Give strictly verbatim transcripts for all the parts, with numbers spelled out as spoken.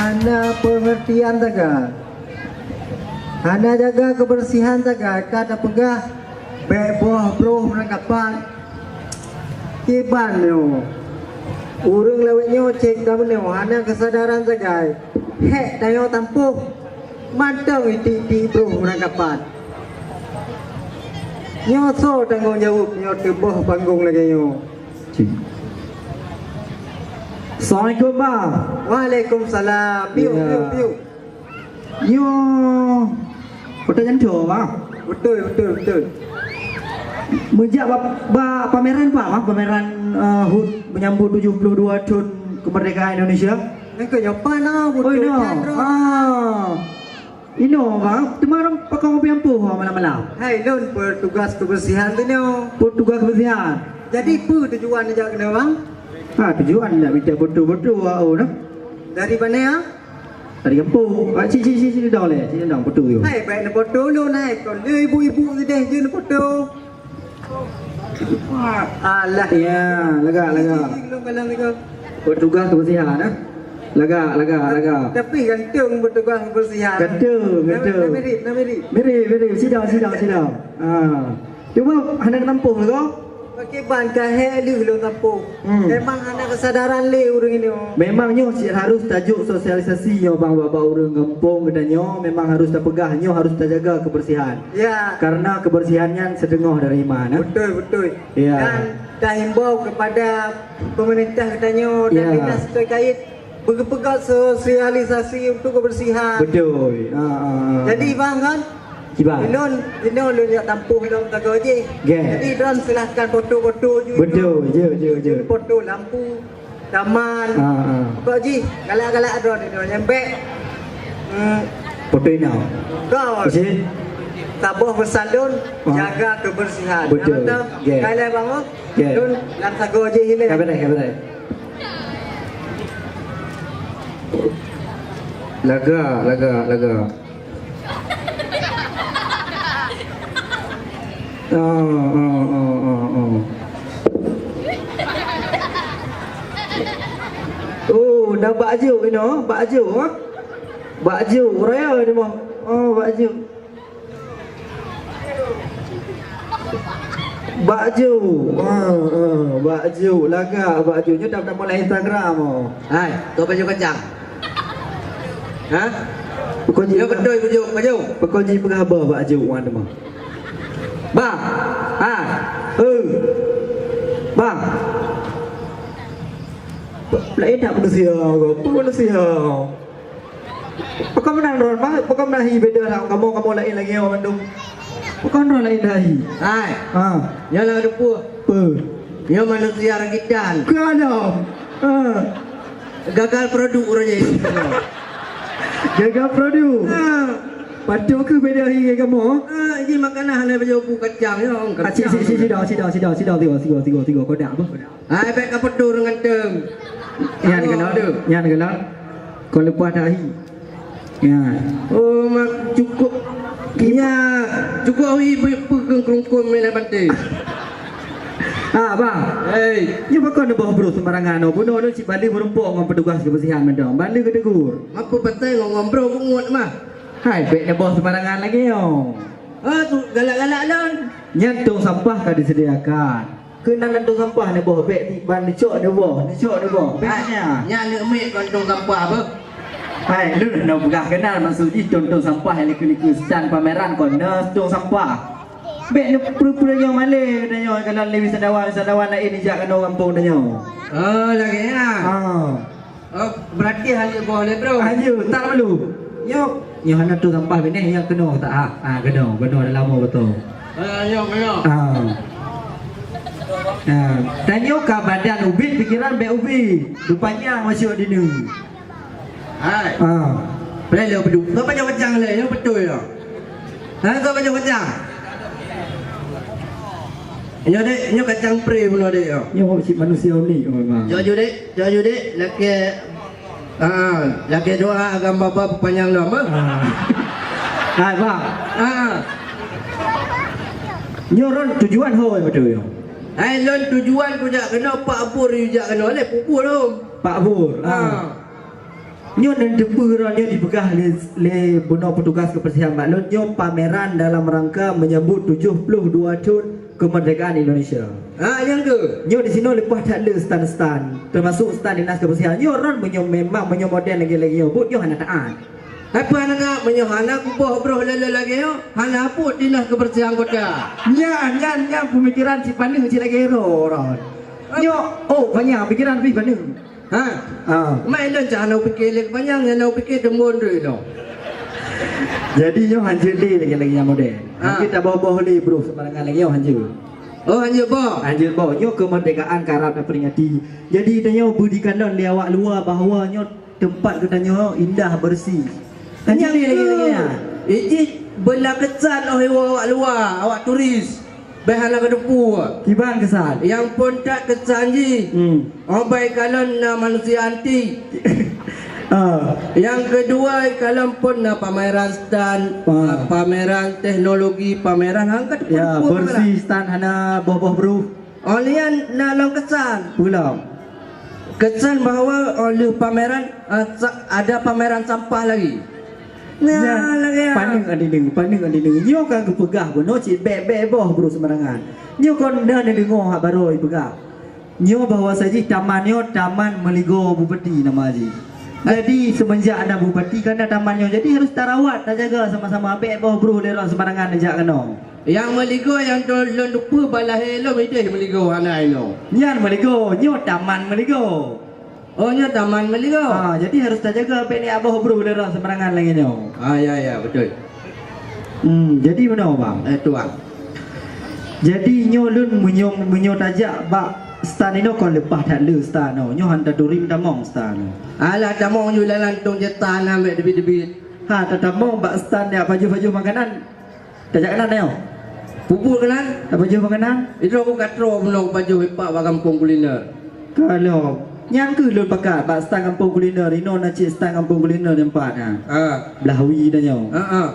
Hana peungeurtian sagai. Hana jaga keubeursihan sagai, ka tapeugah bèk boh broh meurangkapat. Kiban nyoe. Ureueng lawét nyoe cit ka meunyoe hana keusadaran sagai. Hék tanyoe tampôh mantong itik-itik broh meurangkapat. Nyoe soe tanggong jaweueb nyoe teuboh panggong lagèe nyoe? Assalamualaikum, Bang. Waalaikumsalam. Piu, ya, piu, piu. Nyoe kota Janco, Bang. Beutôi, beutôi, beutôi. Meujak ba, ba pameran, Bang, pameran, eh, hut menyambut tujuh puluh dua thon kemerdekaan Indonesia. Nyan keuh nyoe pan, ah, beutôi. Oh, inoe. Nyan, Bro. Ah. Inoe, Bang. Teuma pakon kopi ampôh malam-malam? Hai, lôn petugas kebersihan tu nyoe. Petugas kebersihan. Jadi, peue tujuan neujak keunoe, Bang? Ha, tujuan nak minta foto-foto, oh, nah. Dari mana, ah? Dari kampung. Ah, ci, ci, ci, ci, dong lé. Ci, dong foto tu. Hai, bèk neufoto lôn, hai. Kon lé ibu-ibu sideh jeuet neufoto. Alah. Ya, lagak, lagak. Ci, ci, ci, lôn kalang lagak. Petugas kebersihan, eh? Lagak, lagak, lagak. Tapi ganteng petugas kebersihan. Ganteng, ganteng. Nama, nama mirip, nama mirip. Mirip, mirip. Sidang, sidang, sidang. Ah. Cuma hana tampôh lah, ko. Pakiban ka hék lheueh lôn tampôh. Hmm. Memang hana keusadaran lé ureueng nyoe. Memang nyoe cit harus tajok sosialisasi nyoe, Bang, bak, bak ureueng gampông geutanyoe, memang harus tapeugah nyoe harus tajaga kebersihan. Ya. Karena kebersihan nyan seteungoh dari iman, eh. Beutôi, beutôi. Ya. Dan tahimbau kepada pemerintah geutanyoe dan, ya, dinas terkait beupeugah sosialisasi untuk kebersihan. Beutôi. Ha, ha, ha. Jadi, Bang, kan? Kiban. Ilôn, ilôn lôn jak tampôh lom sagoe jih. Gèt. Jadi, droen silahkan foto-foto ju. Beutôi, jeuet, jeuet, jeuet. Foto lampu, taman. Ha, ha. Pokok jih, galak-galak droen ilôn nyang bèk. Hmm. Foto inoe. Kon. Saboh peusan lôn, ha, jaga kebersihan. Beutôi. Nyang beutôi. Gèt. Kai lé, Bang, oh. Gèt. Lôn lam sagoe jih ilèe. Ka beureh, ka beureh. Lagak, lagak, lagak. Oh, oh, oh, oh, oh. Oh, na bak jok inoe, bak jok, ha? Bak jok, raya ni mah. Oh, bak jok. Bak jok. Ha, ha, bak jok. Lagak bak jok. Nyoe dah, dah mulai Instagram, oh. Hai, tu baju kacang. Ha? Pokok jih. Ya, beutôi, baju, baju. Pokok jih peugah haba bak jok wan teuma. Bang. Ha. Eh. Bang. Laén that manusia, apa manusia? Pakon meunan droen, Bang? Pakon meunan hi beda lam kamoe, kamoe laén lagèe nyoe mandum? Pakon droen laén dah hi? Hai. Ha. Nyoe lam dapur. Peue? Nyoe manusia rakitan. Keu alam. Ha. Gagal produk urang nyan. Gagal produk. Ha. Patut keu beda hi ngon kamoe? Ha, ini makanan hana baju bu kacang, ya, orang kacang. Ah, si, si, si, sida, sida, sida, sida, tiga, tiga, tiga, tiga, kodak apa? Kodak. Hai, bèk ka peudong ngon tem. Nyan keunoe, nyan keunoe. Kon leupah tahi. Nyan. Oh, mak, cukup. Nyan, cukup wi, wi, peukeueng keurungkon meunan banté. Ah, bang. Hei. Nyoe pakon neuboh brôh sembarangan, oh. Bunoe lôn cit bali meurumpok ngon petugas kebersihan mantong. Bali geutegur. Apa pasai ngon, ngon brôh bungut mah? Hai, bèk neuboh sembarangan lagèe nyoe. Ah, tu galak-galak lôn. Nyan tong sampah ka disediakan. Keunan lam tong sampah neuboh, bèk tiban neucok neuboh, neucok neuboh. Bèk nyan. Nyan aneuk miet kon tong sampah beuh. Hai, lôn hana peugah keunan, maksud jih tong-tong sampah nyang likot-likot stan pameran kon na tong sampah. Bèk neupeue-peue nyoe malèe geutanyoe, kalau lé wisatawan-wisatawan laén jijak keunoe gampông tanyoe. Oh, lagèe nyan. Ha. Oh, berarti hana boh lé, bro. Hana, tak lalu. Nyoe, nyoe hana tong sampah binéh, nyoe keunoe tak, ha. Ha, keunoe, keunoe dah lama beutôi. Ah, nyoe, nyoe. Ha. Ha. Tanyoe ka badan ubit, pikiran bèk ubit. Rupanya masuk di ni. Hai. Ha. Boleh lé bedu. Kau banyak macam lé, nyoe betul ya. Ha, kau banyak macam. Nyoe dek, nyoe kacang pre bunoe dek, nyoe. Nyoe cit manusia unik memang. Jujur dek, jujur dek, lakèe, ah, lakèe doa agam baba panyang lom, ah. Ah. Hai, bang. Ah. Nyoe ron tujuan ho beutôi nyoe. Hai, lôn tujuan kujak keunoe, Pak Bur yue jak keunoe lé, Pak Bur lom. Pak Bur. Ah. Ah. Nyoe neuteupeu rot nyoe dipeugah lé, lé bunoe petugas keubeursihan bak lôn, nyoe pameran dalam rangka menyambut tujuh puluh dua thon keumeurdekaan Indonesia. Ha, nyang keu? Nyoe di sinoe leupah that le stan-stan, teumasuk stan dinas keubeursihan. Nyoe rot meunyoe memang meunyoe model lagèe-lagèe nyoe, buet nyoe hana taát. Hai peue hana taát meunyoe hana kuboh broh lé-lé lagèe nyoe, hana buet dinas keubeursihan kota. Nyan, nyan, nyan peumikiran si paneuk si lagèe ro, rot. Nyoe, oh, banyak pikiran pih paneuk. Ha? Ah. Mai lôn cak hana upike lé keupanyang, hana upike teumbon deh nyoe. Jadi nyoe hanjeuet lé lagèe-lagèe nyang model. Ha. Tapi taboh-boh lé broh seumarangan lagèe nyoe hanjeuet. Oh, hanjeuet boh? Hanjeuet boh. Nyoe keumeurdekaan karab taperingati. Jadi tanyoe beudikalon lé awak luwa bahwa nyoe teumpat geutanyoe indah, beureusi. Hanjeuet lé lagèe-lagèe nyan. Ijih beuna keusan oh iwoe awak luwa, awak turis. Bèk hana geuteupeue. Kiban keusan. Nyang phôn that keusan jih. Hmm. Oh, bèk kalon na manusia antik. Ah. Nyang keudua, kalon phôn na pameran stan, ah, pameran teknologi, pameran hana geuteupeue. Ya, beureusi stan hana boh-boh broh. Oh, nyan na lom keusan. Peue lom? Keusan bahwa, oh, lheueh pameran, ah, sa-, ada pameran sampah lagi. Nah, lagèe nyan. Paneuk adineueng, paneuk adineueng. Nyoe ka geupeugah bunoe cit bèk-bèk boh broh seumarangan. Nyoe kon na neudeungoe hak barô jipeugah. Nyoe bahwa sajih taman nyoe Taman Meuligoe Bupati nama jih. Jadi seumenjak na bupati ka na taman nyoe. Jadi harus tarawat, tajaga sama-sama. Bèk boh broh lé rot seumarangan neujak keunoe. Nyang Meuligoe nyang lôn teupeu bak lahé lôn idéh Meuligoe hana inoe. Nyan Meuligoe, nyoe Taman Meuligoe. Oh, nyoe Taman Meuligoe. Ha, jadi harus tajaga bèk nyak boh broh lé rot seumarangan lagèe nyoe. Ah, ya, ya, beutôi. Hmm, jadi meunoe, Bang. Eh, tuan. Jadi nyoe lôn meunyoe, meunyoe tajak bak stan inoe kon leupah that le stan nyoe. Nyoe han taturi tamong stan nyoe. Alah, tamong ju lalan tong jeuet tan ambek teubiet-teubiet. Ha, tatamong bak stan nyak pajoh-pajoh makanan. Tajak keunan nyoe. Pupuk keunan. Tapajoh makanan. Itu aku katro bunoe pajoh ipak bak gampông kuliner. Kalau nyan keuh lôn pakat bak stan gampông kuliner, inoe na cit stan gampông kuliner nyan pat na. Ah. Blah wie tanyoe. Ah, ah.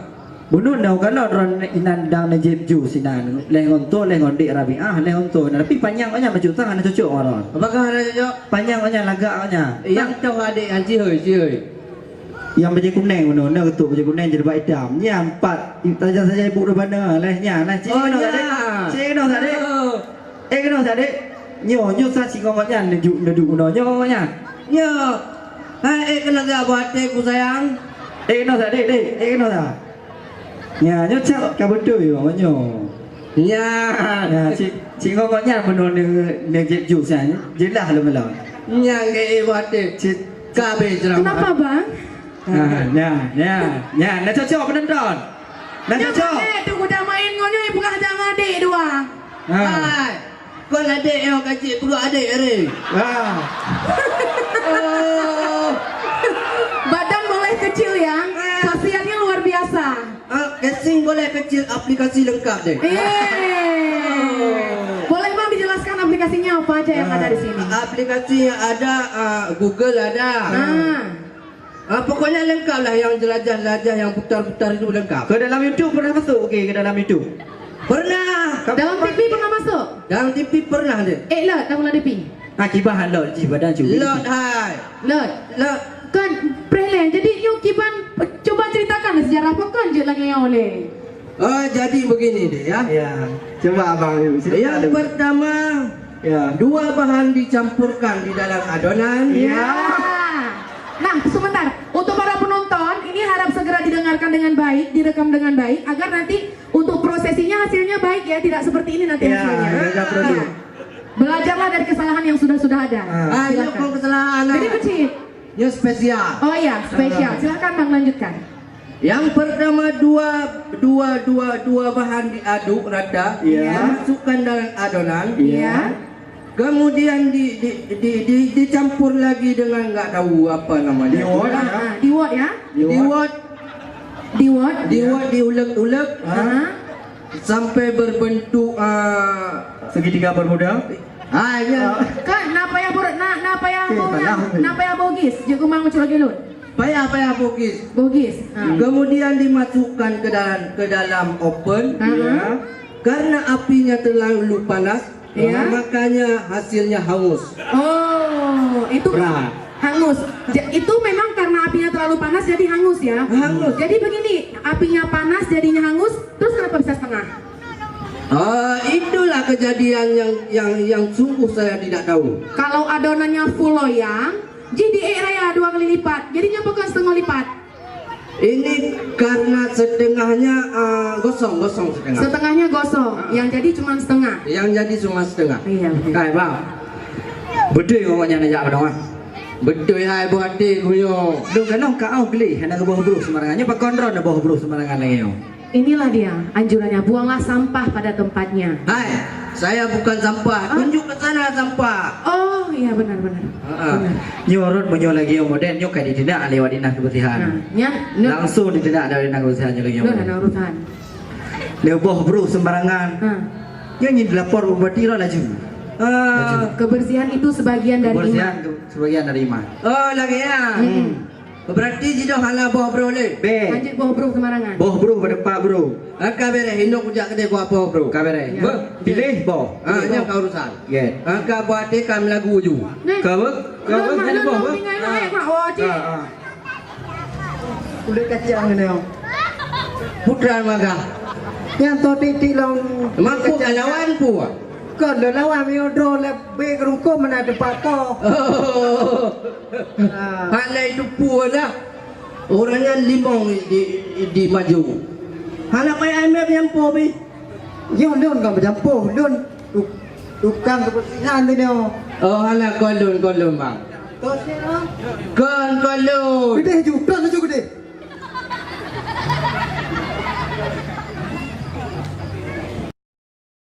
Bunoe na kalon droe inan dang neujép jus inan. Lhèe ngon toh, lhèe ngon dek Rabiah, lhèe ngon toh. Tapi panyang awaknyan bacut sang hana cocok awaknyan. Apakah hana cocok? Panyang awaknyan, lagak awaknyan. Nyang toh adek nyan cihôi, cihôi. Nyang bajèe kunèng bunoe, na geutuk bajèe kunèng jilbab itam. Nyan pat, tajak saja ibu reubana leh nyan. Nah, cik keunoe tak, Dek? Cik keunoe tak, Dek? Oh. Eh, keunoe tak, Dek? Nyoe, nyoe sa cit ngon gobnyan neuduek, neuduek bunoe. Nyoe nyan. Nyoe. Hai, eh, keunoe tak buat até ku sayang? Eh, keunoe tak, Dek, Dek? Eh, keunoe tak? Nyan, nyoe cak ka beutôi, nyoe. Nyan. Nyan, cit, cit ngon gobnyan bunoe neu-, neujép jus nyan. Jeulaih lom lom. Nyan, eh, eh, buat até. Cit. Ka habéh ceramah. Kenapa, Bang? Ah, nyan, nyan, nyan. Na cocok penonton. Na cocok. Eh, tu udah main ngon nyoe, peugah jangan adek dua. Ha. Hai. Kon adek nyoe ka cit peugah adek, Ri. Ha. Oh. Badan boleh kecil, ya. Ah. Khasiatnya luar biasa. Ah, casing boleh kecil, aplikasi lengkap deh. Eh. Oh. Boleh, Bang, dijelaskan aplikasinya apa aja yang ada di sini? Ah, aplikasi yang ada, ah, Google ada. Ah. Ah, pokoknya lengkap lah yang jelajah-jelajah, yang putar-putar itu lengkap. Ke dalam YouTube pernah masuk? Okey, ke dalam YouTube. Pernah. Dalam T V pernah masuk? Dalam T V pernah deh. Eh, Lot, kamu Lot Depi. Ha, kiban Lot jih badan curi. Lot hai. Lot. Lot. Kan, preh lé. Jadi, nyoe kiban, cuba ceritakan sejarah pakon jeuet lagèe nyoe lé. Oh, jadi begini deh ya. Ya. Coba abang, silakan. Yang pertama, ya, dua bahan dicampurkan di dalam adonan. Ya. Nah, sebentar. Untuk para penonton, ini harap segera didengarkan dengan baik, direkam dengan baik, agar nanti untuk prosesinya hasilnya baik ya, tidak seperti ini nanti hasilnya. Ya, ya, ya, perlu. Nah, belajarlah dari kesalahan yang sudah-sudah ada. Ah. Ah, silakan. Nyoe kon kesalahan, ah. Jadi kecil. Nyoe spesial. Oh ya, spesial. Ah. Silakan, Bang, lanjutkan. Yang pertama, dua, dua, dua, dua bahan diaduk rata, ya, dimasukkan dalam adonan. Ya. Kemudian di, di, di, di, dicampur lagi dengan nggak tahu apa namanya. Diwot, ya. Ah, diwot ya. Diwot. Diwot. Diwot, diulek-ulek. Ah. Sampai berbentuk, ah, segitiga Bermuda. Ah, ya. Kan, na payah ber-, na, na payah, eh, bau, salah. Na payah bogis. Jeuet keumang macam lagi lôn. Payah, payah bogis. Bogis. Ha. Kemudian dimasukkan ke dalam, ke dalam oven. Ha. Ya. Karena apinya terlalu panas, ya, makanya hasilnya hangus. Oh, itu hangus. Ja-, itu memang karena api Terlalu panas jadi hangus ya. Hangus. Jadi begini, apinya panas jadinya hangus, terus kenapa bisa setengah? Ah, itulah kejadian yang yang yang sungguh saya tidak tahu. Kalau adonannya full loyang, jih diék raya dua kali lipat. Jadinya bukan setengah lipat. Ini karena setengahnya, ah, gosong, gosong setengah. Setengahnya gosong, Ah. yang jadi cuma setengah. Yang jadi cuma setengah. Iya, betul. Hai, bang. Beutôi awak nyan jak keunoe, ah. Beutôi hai boh até guyô. Dong keunoe ka oh gleh hana geuboh broh sembarangan. Nyoe pakon droe neuboh broh sembarangan lagèe nyoe. Inilah dia anjurannya, buanglah sampah pada tempatnya. Hai, saya bukan sampah. Ah. Tunjuk ke sana sampah. Oh, iya benar benar. Heeh. Benar. Nyoe rot meunyoe lagèe nyoe model nyoe ka diteudak lé awak dinas kebersihan. Nah, nya, nu- Langsung diteudak lé awak dinas kebersihan nyoe lagèe nyoe. Nun, hana urusan. Neuboh broh sembarangan. Ha. Nyoe nyan dilapor bupati lah laju. Ah. Kebersihan itu sebagian dari Kebersihan iman. Ke-, sebagian dari iman. Oh, lagèe nyan. Hmm. Berarti jinoe hana boh broh lé. Bèk. Hanjeuet boh broh sembarangan. Boh broh bak teumpat broh. Ah, ka bèrèh, inong kujak keudè kuboh broh. Ka bèrèh. Ya. Beuh, piléh boh. Ah, nyan ka urusan. Gèt. Ah, ka boh até ka meulagu ju. Nah. Ka beuh? Ka beuh? Mak, hana boh, mak, beuh? Mak, mak, mak, oh, cik. Ah, ah. Kulét kacang nyoe. Putra maga. Nyang to titik lom. Mampu ka lawan pu. Kon lôn lawan, meunyoe droe lé bèk keurungkôn meunan teumpat po. Oh. Ah. Hana itu pu dah. Orang nyan limong di, di, di maju. Hana payah ambil nyang po bih. Nyoe lôn kon beujampoh, lôn tu-, tukang kebersihan tu nyoe. Oh, hana kon lôn, kon lôn, bang. Kon siapa? Kon, kon lôn. Geude ju, kon laju geude.